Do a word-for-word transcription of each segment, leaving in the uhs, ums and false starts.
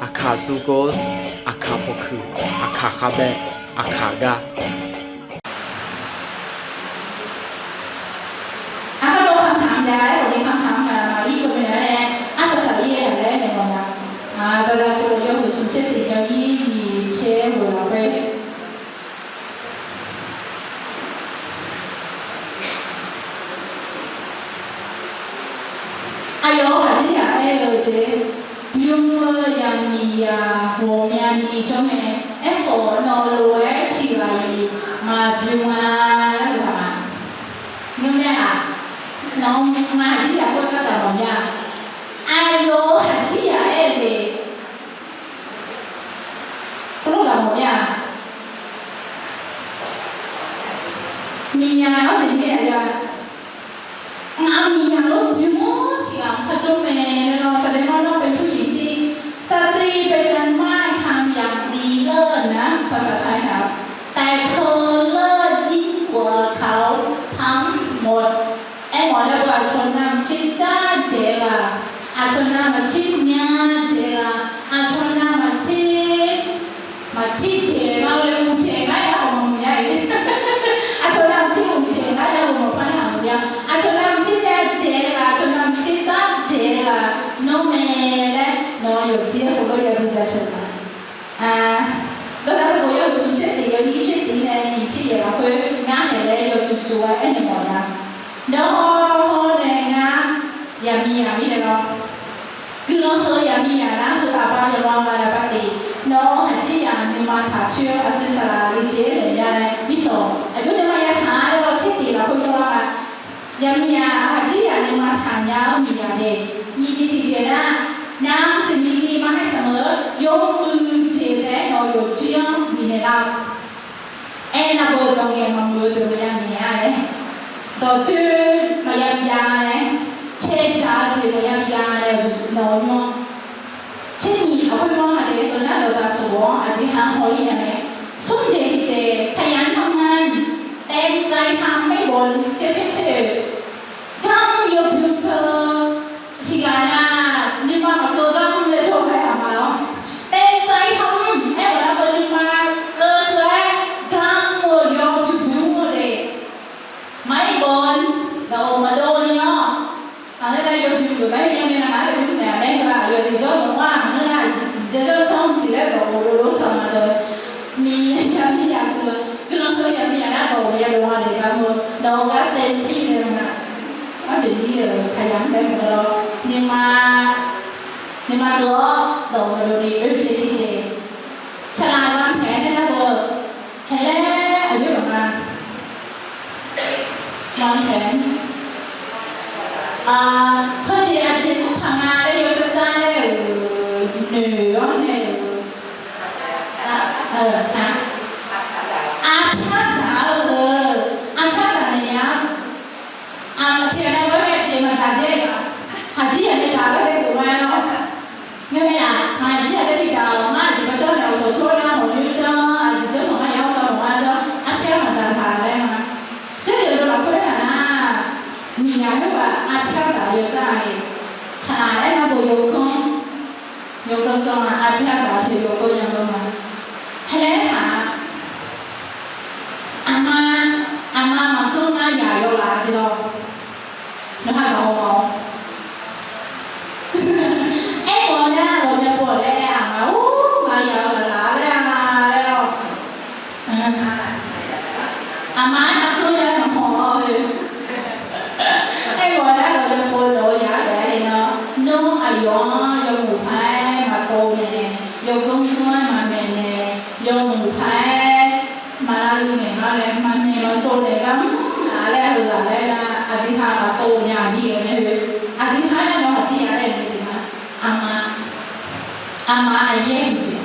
Aqkaq sugos, aqkaq pawqkuiq, aqkaq khavbae, aqkaq gar. คำถามยาว ผมมีคำถามมา มาอีกคนหนึ่งแล้วแหละ อาสาสะเอี้ย แล้วเนี่ย บอกนะ อ่า เวลาสวดยกหูสูงเช่นติดยาวยี่ มีเช่นหัวเราะไป Aqyawf-anr haqjir yaq aer-eu jeq, bymr-eu yamiq yaq ghawqmyani jawr mae. Aerkhawf, nawq lof-aer tiq ghaq-iq maqbymr-a laer taq ma. Ngeurmae-aq, nawq-anr haqjir yaq khoer gardanq mawf mir-a. Aqyawf-anr haqjir yaq aer-eu jeq, khoerlof-aer mawf mir-a. Miqyaer-anr jeq mir-a ya. Ngaq-euq miqyaer-anr bymr-awr tiq ghaq-anr par jawr mae laer lawr. แสดงว่านอกเป็นผู้หญิงที่สตรีเป็นอันมากทำอย่างดีเลิศนะ ภาษาไทยครับ แต่เธอเลิศยิ่งกว่าเขาทั้งหมด Aermawf-eu laer-aq, aqcawq navmaqtser dzardzaq-eu ghaq, aqcawq navmaqtser myavdzaq-eu ghaq, aqcawq navmaqtser maqtser dzaeq nga laer, mqdzaeq ngar ya ghawqmya-a. Aqcawq navmaqtser mqdzaeq ngar ya ghawqmya par nar aqmya. Aqcawq navmaqtser myavdzaq-eu ghaq, aqcawq navmaqtser dzardzaq-eu ghaq nawr mae laer nawq-eu yawqjeq khoerlof-aer yabi jaceuq ma. Dawqdaq sanqbof yawhuiq smq tser tiq yawnyir tser tiq nae nyiq tser yaeq lafkhoer ngar naeq laer yawtsov tsov-aer aernaeq mawf nya. Nawr hawr nae ngar yaqmiq yaq mirnae lawr, guiqlanq heu yaqmiq yaq nar heu aqbar yawlanr ma lafbar tiq, nawr haqjir yaq nuima taq coer-awr aqsur saqlaq yawjeq-aer naeq nya nae mirshawq aqjox nae ma ya taq-a laer lawr tser tiq lafkhoer jawr-a. Yaqmiq yaq haqjir yaq nuima taq nya-awr miqyaq nae nyiq jeq tiqjeq nar, navmaqtser nyiq ni ma haer saq-eu yawmuiq jeq taef-aer nawq-eu yawqjir-anr bifnaeq lar-eu. Aernar beu dawq ngaeq maqmuiq-eu deuq maqya ngaeq-a laer, dawqdoer maqya bya-a laer, caerdzaq-eu jeq maqya bya-a laer, nawq-eu nymr-anr tser nyiq lafkhoer mawr haq de-eu nar dawqdaq sanqbof-anr aqdui ha haw-ir nya mae. Smr jeq tiqjeq ขยันทำงาน เต็มใจทำไม่บ่น tser smr tser oeq, garmr yawbymr teu tiqghaq nar nuima maqkeuv garmr laer jawr ghae-aq ma-awr, เต็มใจทำ aer-awq nar beu nuima keuv keuv-aer garmr-eu yawbymr bymr-eu le. Maqaer bawq-eu dawq-euq maqdov ni lawr. Aqneur nar yawbymr deuq maqaer byan nae nar maqaer deuq naeq-a maer heu-aq, yawqjeq jawr mawf-ar aqneur nar-aq, jeq jeq jawr tsanr-eu tiq laer dawq-euq lor tsanr ma deuq. Miqyaer nya mir ya guiqlanq, guiqlanq teu ya mir ya nar dawq-euq ya dawq-a daef gar mr-eu dawq-eu gar tae tir nae ma. Arjeq mir-euq ขยัน taef-aer maqngeur lawr. Nuima nuima keuv-awr dawq-euq maqdov ni oe jeq tiqjeq, ฉลาดวางแผน nae nar beu haelaer aqjox-aq ma. วางแผน heujeq aqjeq mr paq nga laer yawdzanr dzar laer-euq noeq-awr nae-euq arpyar daq-eu heu, arpyar daq naeq nya-a. Aqpyar daq-eu-aer jeq maqdaq dzae-a, haqjir yaq nae daq-eu laer dov ma-aer lawr. Ngar mae-aq, haqjir yaq tae bi daq-awq ngar aqjeq maqjanr naeq-awq sawq tor nar hawq nymr janr aqjeq janr hawq ngar yar-awr sawq hawq ngar janr arpyar maqdaq taq laer ma. Jarlif-eu lafkhoer-aq nar, miqyaq khoerghaq arpyar daq-eu yawdzanr-a-iq, tsaq-aer nar beu yawganr, yawganr ganr-aq arpyar daq-eu teu yawganr yawganr ma. Haelaer taq-a, aqma, aqma maqganr nar yaq yawlaf jeq lawr. Nawr ha gaq-awr ma-awr, aermawf-eu nar ghawqmya pov laer aqma-or, maqyaq-eu laf laer-a laer lawr. Aqma-anr nar ganr ya maqmawf-awr, aermawf-eu nar ghawqmya pov dawq-eu yaq-aer daef-aer le nar, nawr aqyawf-anr yawmuiq paq-aer maqpov nae, yawganr ganr-aer maqmaeq nae, yawmuiq paq-aer maqlavluv naeq nar laer maqmaeq maqtsov naeq gar mr laf laer heughaq laer nar, aqdui ha maqpov nya-aq mir-aer mae-eu. Aqdui ha-aer nar nawr haqjir yaq laer-eu jeq nar, aqma, aqma aqyaer-eu jeq,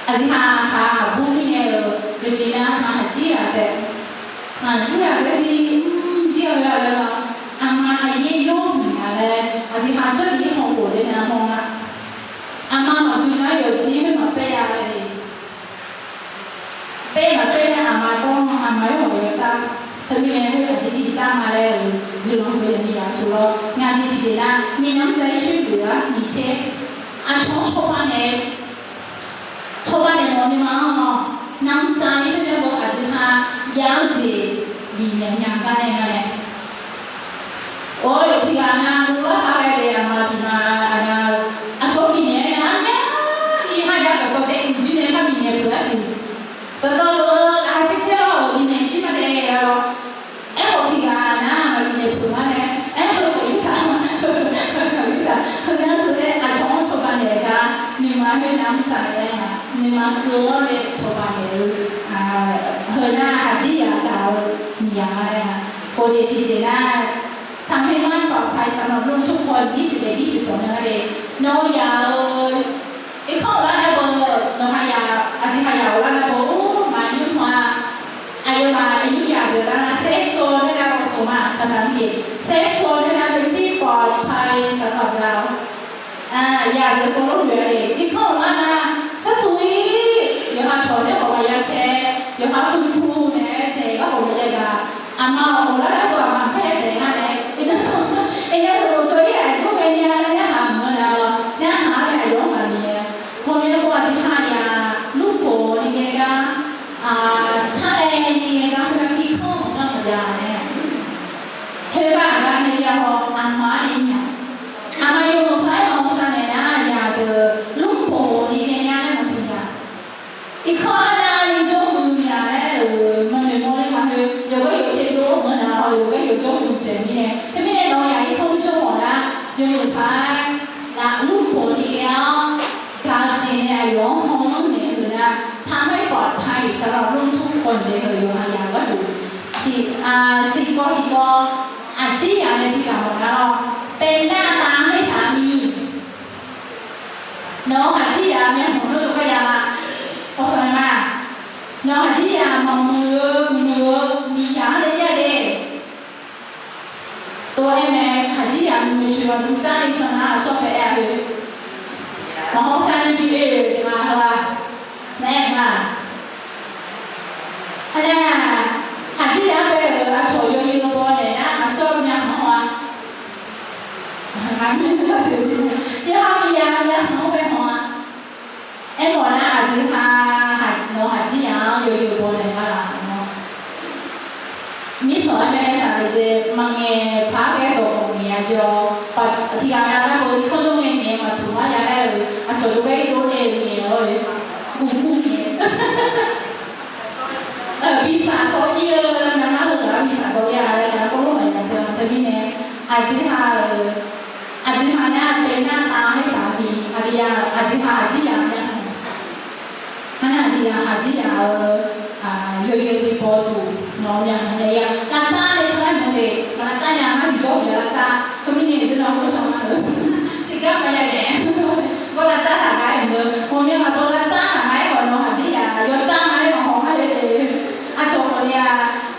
aqdui ha ha aqbur mirnae-euq yawqjeq nar ma haqjir yaq taef, maqjir yaq taef-aer bi mr jir-eu laer nar, aqma aqyaer yawmuiq nya laer aqdui ha jarlif-ir hawkhof laer nar mawr nar, aqma maqbi nar yawqjir maqpaer ya laer-eu Paer maqpaer nar aqma dawr-anr aqma-aer hawq yawdzar, teumirnae khoer aqjeq tiqjeq dzar ma laer-euq guiqlanq heu yaqmiqyaq tov lawr. Ngaq jeq tiqjeq nar, mirnan-anr ja-ir coer pyeuf-a nyiq tser, aqcawq-anr Nuima-anr-awq, navmr tsav-ir khoernae-eu aqdui ha jav-eu jeq bifnaeq nya gar nae nga nae. Or, tiqghaq nav murlar paq ghae le aqma tiqma aqna-eu aqcawq bifnaeq-aer nar, armyani ha jav dawqtawv daef uqjir nae par bifnaeq peuq-ar siq. Dawqtawv lof-eu laqkhaq caer caer lawr-euq bifnaeq jir ma daef-a lawr. Aerkhawf tiqghaq nar maqbifnaeq peuq-ar nae, aer-eu khoertaq, khoertaq, heugar teu-aer aqcawq-anr cawba naeq gar, nuima khoer navmr tsav-ir-a, nuima keuv-awr nae cawba naeq-eu, heunar haqjir yaq gaq-eu miqyaq-a. Khof jeq tiqjeq nar, ทำให้ไม่ปลอดภัยสำหรับลูกทุกคน ยี่สิบเอ็ด ยี่สิบสอง nar-aq, nawr yaq-eu irkanr ghoflar nar beu, nawq haq yaq, aqdui haq yaq ghoflar nar beu, or, maqnymr hawr-a. Aqyawfmaf aqyuif yaq deuq lar nar safe zone laer nar-aq, ภาษาอังกฤษ safe zone laer nar เป็นที่ปลอดภัยสำหรับเรา yaq deuq kawv lof-aer le, irkanr ghoflar nar, sharsuq-ir yawqha cawq nae khawf maqya cae, yawqha puipu naeq-aer daeq gar khawf maqya gaq, aqma ghoflar nar beu aqma paer daeq nga nae, iqnan sanqbof jawr-ir aqjox ghae nya laer narhaq maqngeur nar-awr, narhaq-awr nae aqyawf-anr ghaq Miqyaer, ghawqmya pov aqdui ha yaq lurpoq ni ghae gar, sarlaev ni ghae gar khoergar irkanr ghoflar maqya nae, khoergar aqgar nae ya haw aqma-anr nae nya, aqma yawmuiq paq-aer maqhaw sar naeq nar yaq deuq lurpoq ni ghae nya laer maqsiq nya. Irkanr arnavni jawrmuiq nya laer-euq maqnoeq mawr ler ma khoer, yawqgar yawqjeq dov-eu maqnar-awr, yawqgar yawqjawr muiq jeq mirnae, teumirnae nawq yaq irkanr jawr mawf nar, yawmuiq paq-aer laf lurpoq ni ghae-awr, gaq-eu jeq nae aqyawf-anr haw-anr naeq-eu nar, ทำให้ปลอดภัยสำหรับลูกทุกคน le-eu yawqha yaq gharduq siq, siqkawv tiqkawv aqjir yaq nae bi gaq mawf nar-awr, เป็นหน้าตาให้สามี Nawq-euq haqjir yaq myavhmq-anr jawrgar ya ma. Hawsaq ma. Nawq haqjir yaq maqmuiq-eu muiq-eu miqyaq-anr le ya le. Tov-aer mae, haqjir yaq muiq maeqtsoeq maqdui dzar ni can nar aqsur pae-a heu. Maqhaw sar ni bi oe-euq jeq ma heu-a. Naeq-aer ma. Aqnae, haqjir yaq-anr bae-euq aqcawq yawzeu baw naeq nar aqsur myavhmq-anr haw-a. Yawqha miqyaq myavhmq-anr bae haw-a. Aermawf nar aqdui ha, nawq haqjir yaq-anr yawzeu baw naeq nga laf-awr. Mirtsawq-aer bae saqle jeq maqngaeq paq-aer ghae dawq khawf ngaeq-a jeq-awr, tiqghaq nar nar-eu irkanr jawr ngae ngaeq maqtuq-a ya laer-euq aqcawq dov ghae-ir dov nae-euq ngaeq-awr le. Guq guq ngaeq. Bisaq tawv-ir-eu nar nar-eu ghaq-anr bisaq tawv-ir-a laer nar kawrlof maqya jeq-a teumirnae, aqdui ha-euq, aqdui ha nar เป็นหน้าตาให้สามี aqdui ha, aqdui ha haqjir yaq nar-a. Arnar aqdui ha haqjir yaq-eu yawzeu bi baw duq nawq-eu myavhmq nae ya lavdzar nae can-aer maqle, maq lavdzar nya-a, tiqjawr uqya lavdzar. Khoermirnae aqdui nar khoer shawr ma-eu tiqgar maqya naeq. Baw lavdzar taq gar-aer maqngeur, ghawqmya maqbaw lavdzar taq gar-aer khawf nawq haqjir yaq yawdzar nga laer maqhaw nga le. Aqcawq khawf ni-a,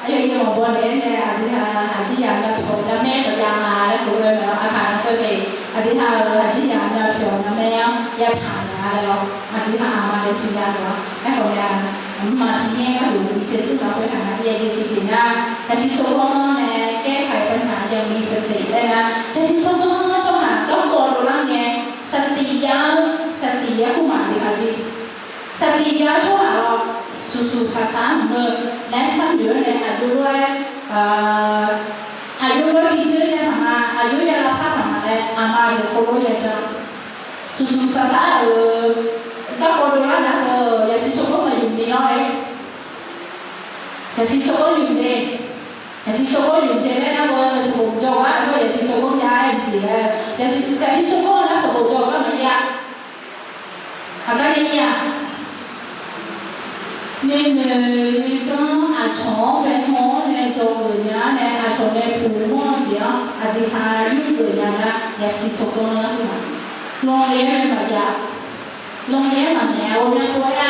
aqyawf yawmawq baw naeq-aer nae aqdui ha haqjir yaq myavpyawq navmaer maqjav nga laer khof-aer mae-awr, aqkaq nar teu le, aqdui ha-euq haqjir yaq myavpyawq navmaer-anr yataq nya laer-awr, aqdui ha aqma le siqnya deuq-a. Aerkhawf nae-a, mqmaq tiqngaer gharduq bi caershuir lafkhoer haq nar yaejae tiqjeq nar, yaqsiq tsawrganr nae แก้ไขปัญหาอย่างมีสติ laer nar, yaqsiq tsawrganr tsawrhaq garkawv dovlar ngae, saqtiq jav-anr, saqtiq jav-anr kurmaf aqdui ha jir. Saqtiq jav-anr tsawrhaq-awr, suqsuq saqsaq-anr maqngeur laer sharnoeq-awr nae aqjox lof-aer, aqjox lof-aer bi dzeur nae maqma, aqjox ya lavpar maqma laer aqma deuq kov lof ya jan. Suqsuq saqsaq-euq garkawv dovlar nar-eu yaqsiq tsawrganr maqyuif ni lawr-aer, yaqsiq tsawrganr yuf de, yaqsiq tsawrganr yuf de laer nar-eu sanqbof jawr-eu gar aqjox yaqsiq tsawrganr jav-aer mqsiq laer, yaqsiq tsawrganr nar sanqbof jawr-eu gar maqya. Aqgar nae-a, nuinoeq nuisanr aqcawq-anr bae haw-awr nae dzawgeuf nya-awr nae aqcawq nae puq mawr-eu jeq-anr aqdui ha yurgeuf nya nar yasiq tsawrganr lar-eu ma. Lanle-aer nae maqjav, lanle-aer maqmaeq-a. Ghawqmya pov-aer-a,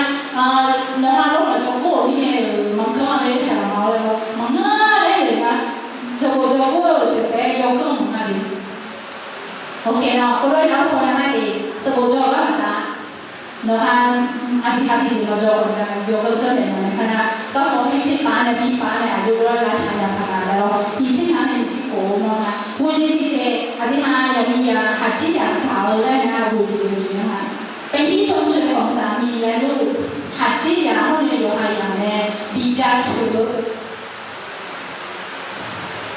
nawq ha lawr maqjawr gor-euq mirnae-euq maqganr laer taqlaq ma-awr laer maqngar laer-euq nga. Dzawgeuf dzawgor-euq taef taef-aer yawganr maqnga le. Oke-a, khoerlof-aer nar-awr sawr nya ma de, sanqbof jawr-eu gar maqtaf. Nawq ha aqdui ha tiqjeq maqjawr-eu nar yawganr keuv taef maqnaeq kar nar, garkawv pirtser paf nae bi paf nae aqjox lof-aer lavtsaq nya paq nga laer-awr, tiqtser paf nae tiqtser khof-eu mawr nga. Ghoejeq tiqjeq aqdui ha yaqmiqyaq haqjir yaq gaq-eu laer nar ghoejeq-eu jeq-anr ma. เป็นที่ชมเชยของสามีและลูก haq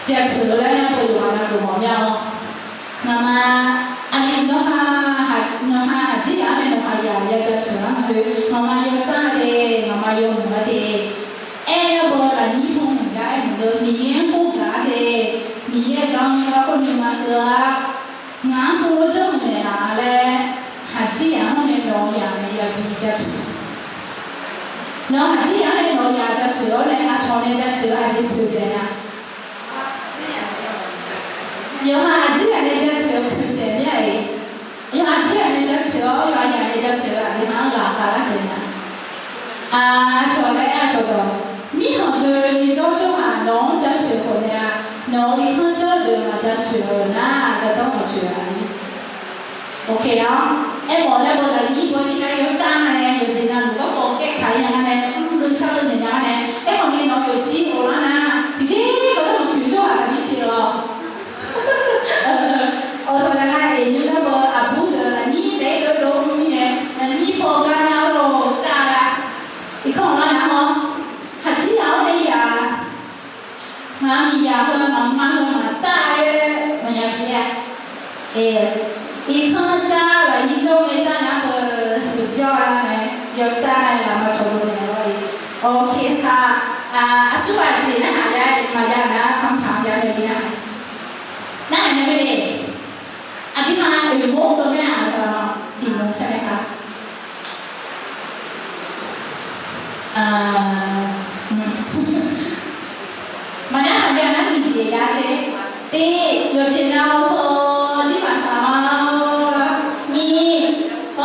jaceuq-eu laer nar, baw yawqghaq navluf mawf mya-awr, ngaqma, aqli nawqha, nawqha aqjir yaf-anr nae nawqha yaf ya jaceuq-anr ma khoer, ngaqma yawdzar de, ngaqma yawmuiq-a de, aer-awr baw lafnyir hmq gar aer maqngeur, Miqyaer-anr khoergaq-a de, Miqyaer-euq gar-anr garkawv nuima keuv-a, ngaq-anr heulof janrmuiq naeqlaf-a laer, haqjir yaf-anr nae nawq-eu yaf nae yabi jaceuq. Nawq haqjir yaf-anr nae nawq-eu yaf jaceuq-awr nae aqcawq nae jaceuq-eu aqjeq poeqdaeq nya. Yawqha aqjir yaf nae jaceuq-eu poeqdaeq mir-a iq. Yawqha aqjir yaf nae jaceuq-awr, yawqha yaf nae jaceuq-eu aqdui nar-anr ghaq kaq lar dzaeq nya. Aqcawq laer aer-a cawqdawq, mirkhanq keuvni jawr jawrhaq nawq-anr jaceuq khawf nae-a, nawq-euq irkanr jawr deuq maqjaceuq-euq nar, gardanr maqtsoeq-a. Ok-awr, aermawf laer baw lafnyir baw-ir nar, yawdzar nga nae yawqjeq navluf garkawv kaer kaq-ir nya nga nae, mrluiv sarluiv naeq nya nga nae, aerkhawf ni nawq-eu yawqjir ghoflar nar, tiqjeq gardanr maqtsoeq jawrhaq taqbi pyeuf-awq. Awq, saqlaq nga-eq nymr nar baw aqbur deuq lafnyir taef-aer dovdov mr mirnae, lafnyir paw gar nar-awr lo car-a. Irkanr ghoflar nar-awr, haqjir yaf-awr nae yaf Ngaq-euq miqyaq heu maqma heu maqcav-aer maqya bi-a. Irkanr car lafnyir jawr ngae car nar-eu, suqbyawr-a nae yawcav nae lafma cawq-eu naeq-awr-iq. Awq, kaq, aqsur aqjeq narhaq ya maqya nar, คำถาม ya nae bi nar, narhaq nae bi le. Aqduimaf oeqmawr-eu mae-aq, aqduimaf tiqnan car nae ka Maqnar haq byav nar, nyiq jeq jav jeq. Tiq, yawqjeq nav-awr sawr-awr nir maqsaq ma-awr lar. Nyiq,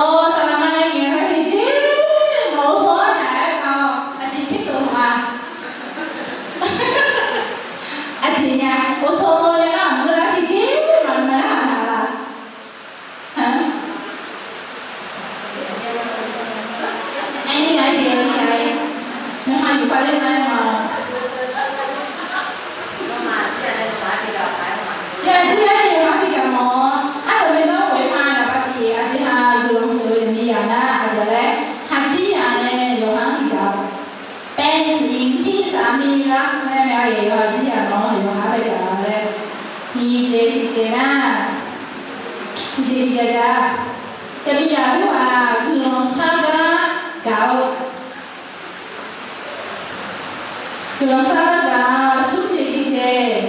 awq, saqlaq ma nae ngaeq-aer tiqjeq maqghovshaw-awr naeq-aer taq-awq. Aqjeq tser tov ma. Aqjeq nya, ghovshaw-awr nae lar maqngeur lar tiqjeq maqnar haq saqlaq. Aerni-a, aerni-a, aerni-a. Yawqha yufkhav ler ma-aer ma-awq. Yawqha jir-aer yawqha bi gaq mawf-awr, ardawq mae dawr khof-aer ma naqba tiq aqdui ha guiqlanq huiq-eu miqyaq nar aqjeq laer, haqjir yaq nae yawqha-anr bi gaq-awq. แปดสิบที่สามีรัก laer mae-a, yawqha jir yaq nawq-anr yawqha bae gaq-a laer. Nyiq jeq tiqjeq nar, tiqjeq tiqjeq jav. Yaqbi yaq khoerghaq guiqlanq sar gar gaq-eu Guiqlanq sar-eu gaq-a, smr jeq tiqjeq.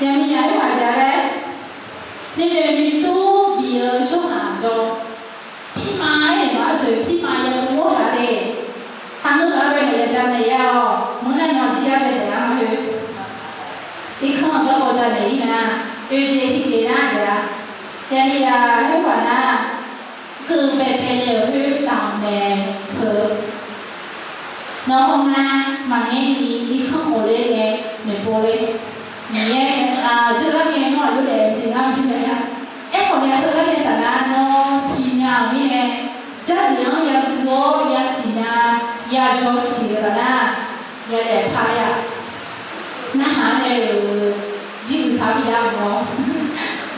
Yaqmiqyaq khoerghaq jav laer, nuinoeq nuitur bif-eu tsawrhaq jawr. Pirma-aer naeq-aer tsoeq, pirma yawmuiq-aer taq le. Taqngeur ghaq-aer bae naeq ya ja naeq ya-awq. Maqngeur nar nawq jir jar bae naeq-aer ma khoer. Irkanr-aq garkawv ja naeq-ir nar, oeq jeq tiqjeq nar jav. Yaqmiqyaq khoerghaq nar, keuv baebae le-euq khoer damq naeq peuq-eu. Nawq hawma maqngaer ni irkanr khawf ler ngae noeqpov ler. Miqyaer, aq, jawrgar ngae nawr aqjox daef-eu jeq nar maqsiq nar-a. Aerkhawf nae heugar nae taf nar nawr siqnya-euq mirnae, jarlif-anr yaguv-awr yasiqnya, yajawr siq-eu taf nar, yadaef par ler-a. Narhaq-anr nae-euq jirguiq taq-awr bi dar-eu mawr.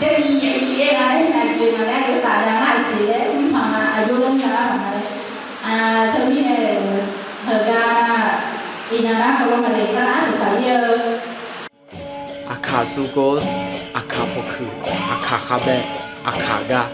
Jarlif yaqli aer-a laer aqjeq ngaq laer aqjeq taf nya ngar aqjeq laer mrpaq ma aqjox lor nya lar paq ma laer. Teumirnae-euq heugar iqnan nar heulof maqle gar nar saqsaq ler-eu. Aqkaq sugor, aqkaq pawqkuiq, aqkaq khavbae, aqkaq gar.